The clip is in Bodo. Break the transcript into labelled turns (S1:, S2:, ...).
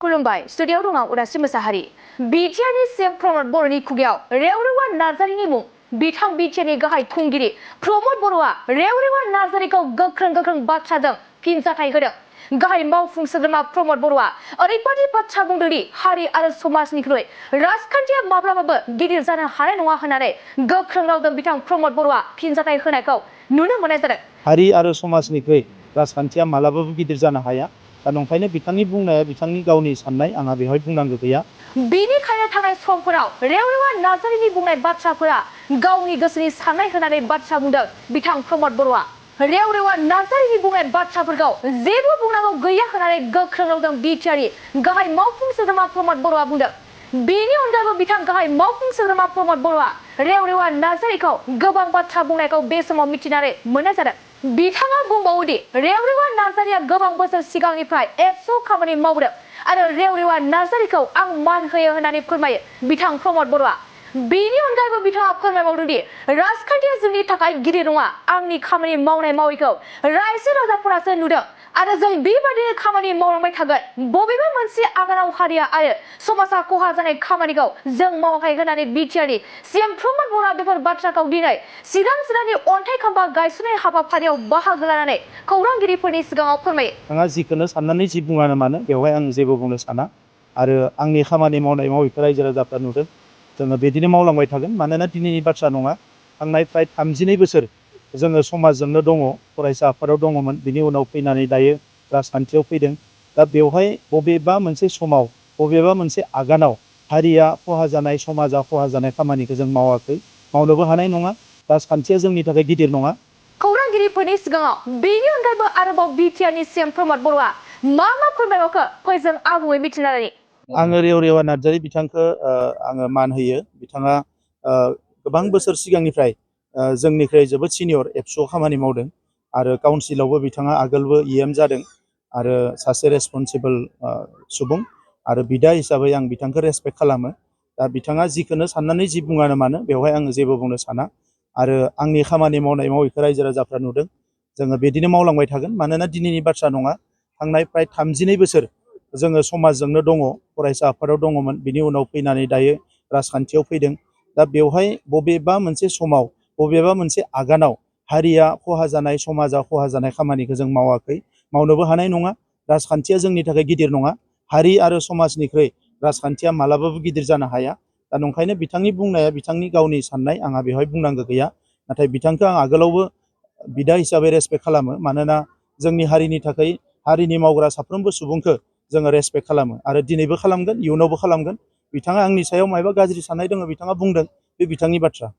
S1: खुलुमबाय स्टुडियाव दं आं उदासि मोसाहारि बिटिआरनि सिएम प्रमद बर'नि खुगायाव रेवरेवा नार्जारिनि मुं बिथां बिटिआरनि गाहाय खुंगिरि प्रमद बर'आ रेवरेवा नार्जारिखौ गोख्रों बाथ्राजों फिनजाथाय होदों। गाहाय मावफुं सोद्रोमा प्रमद बर'आ ओरैबायदि बाथ्रा बुंदों दि हारि आरो समाजनिख्रुइ राजखान्थिया माब्लाबाबो गिदिर जानो हानाय नङा होननानै गोख्रों रावजों बिथां प्रमद बर'आ फिनजाथाय होनायखौ नुनो मोननाय जादों।
S2: हारि आरो समाजनिख्रुइ राजखान्थिया मालाबाबो गिदिर जानो हाया। दा नंखायनो बिथांनि बुंनाया बिथांनि गावनि साननाय, आंहा बेवहाय बुंनांगौ गैया।
S1: बेनिखायनो थांनाय समफोराव रेवरेवा नार्जारिनि बुंनाय बाथ्राफोरा गावनि गोसोनि साननाय होनानै बाथ्रा बुंदों बिथां प्रमद बर'आ। रेवरेवा नार्जारिनि बुंनाय बाथ्राफोरखौ जेबो बुंनांगौ गैया होननानै गोख्रों रावजों बिटिआरनि गाहाय मावफुं सोद्रोमा प्रमद बर'आ बुंदों। बेनि अनगायैबो बिथां गाहाय मावफुं सोद्रोमा प्रमद बर'आ रेवरेवा नार्जारिखौ गोबां बाथ्रा बुंनायखौ बे समाव मिथिनानै मोननाय जादों। बिथाङा बुंबावो दि रेवरेवा नार्जारिया गोबां बोसोर सिगांनिफ्राय एबसु खामानि मावदों आरो रेवरेवा नार्जारिखौ आं मान होयो होननानै फोरमायो बिथां प्रमद बर'आ। बेनि अनगायैबो बिथाङा फोरमायबावदों दि राजखान्थिया जोंनि थाखाय गिदिर नङा, आंनि खामानि मावनाय मावैखौ रायजो राजाफोरासो नुदों आरो जों बेबायदिनो खामानि मावलांबाय थागोन। बबेबा मोनसे आगानाव हारिया आरो समाजा खहा जानाय खामानिखौ जों मावाखै होननानै बिटिआरनि सिएम प्रमद बर'आ बेफोर बाथ्राखौ दिनै चिरां जिल्लानि अन्थाइ खाम्फा गायसननाय हाबाफारियाव बाहागो लानानै खौरांगिरिफोरनि सिगाङाव फोरमायो।
S2: आंहा जिखौनो साननानै जि बुङानो मानो बेवहाय आं जेबो बुंनो साना आरो आंनि खामानि मावनाय मावैखौ रायजो राजाफ्रा नुदों। जोङो बिदिनो मावलांबाय थागोन। मानोना दिनैनि बाथ्रा नङा, थांनाय फ्राय 32 बोसोर जोङो समाजजोंनो दङ, फरायसा आफादाव दङमोन, बिनि उनाव फैनानै दायो राजखान्थियाव फैदों। दा बेवहाय बबेबा मोनसे समाव बबेबा मोनसे आगानाव हारिया खहा जानाय, समाजा खहा जानाय खामानिखौ जों मावाखै, मावनोबो हानाय नङा। राजखान्थिया जोंनि थाखाय गिदिर नङा।
S1: खौरांगिरिफोरनि सिगाङाव बेनि अनगायैबो आरोबाव बिटिआरनि सिएम प्रमद बर'आ मा फोरमायबावखो फै जों आबुङै मिथिनानै।
S2: आङो रेवरेवा नार्जारि बिथांखौ आङो मान होयो। बिथाङा गोबां बोसोर सिगांनिफ्राय जोंनिख्रुइ जोबोद सिनियर एबसुआव खामानि मावदों आरो काउन्सिलावबो बिथाङा आगोलबो इएम जादों आरो सासे रेसपन्सिबोल सुबुं आरो बिदा हिसाबै आं बिथांखौ रेसपेक्ट खालामो। दा बिथाङा जिखौनो साननानै जि बुङानो मानो बेवहाय आङो जेबो बुंनो साना आरो आंनि खामानि मावनाय मावैखौ रायजो राजाफ्रा नुदों। जोङो बिदिनो मावलांबाय थागोन। मानोना दिनैनि बाथ्रा नङा, थांनाय फ्राय 32 बोसोर जोङो समाजजोंनो दङ, फरायसा आफादाव दङमोन, बिनि उनाव फैनानै दायो राजखान्थियाव फैदों। दा बेवहाय बबेबा मोनसे समाव बबेबा मोनसे आगानाव हारिया खहा जानाय, समाजा खहा जानाय खामानिखौ जों मावाखै, मावनोबो हानाय नङा। राजखान्थिया जोंनि थाखाय गिदिर नङा। हारि आरो समाजनिख्रुइ राजखान्थिया मालाबाबो गिदिर जानो हाया। दा नंखायनो बिथांनि बुंनाया बिथांनि गावनि साननाय, आंहा बेवहाय बुंनांगौ गैया। नाथाय बिथांखौ आं आगोलावबो बिदा हिसाबै रेसपेक्ट खालामो। मानोना जोंनि हारिनि थाखाय हारिनि मावग्रा साफ्रोमबो सुबुंखौ जोङो रेसपेक्ट खालामो आरो दिनैबो खालामगोन, इयुनावबो खालामगोन। बिथाङा आंनि सायाव मायबा गाज्रि साननाय दङ बिथाङा बुंदों, बे बिथांनि बाथ्रा।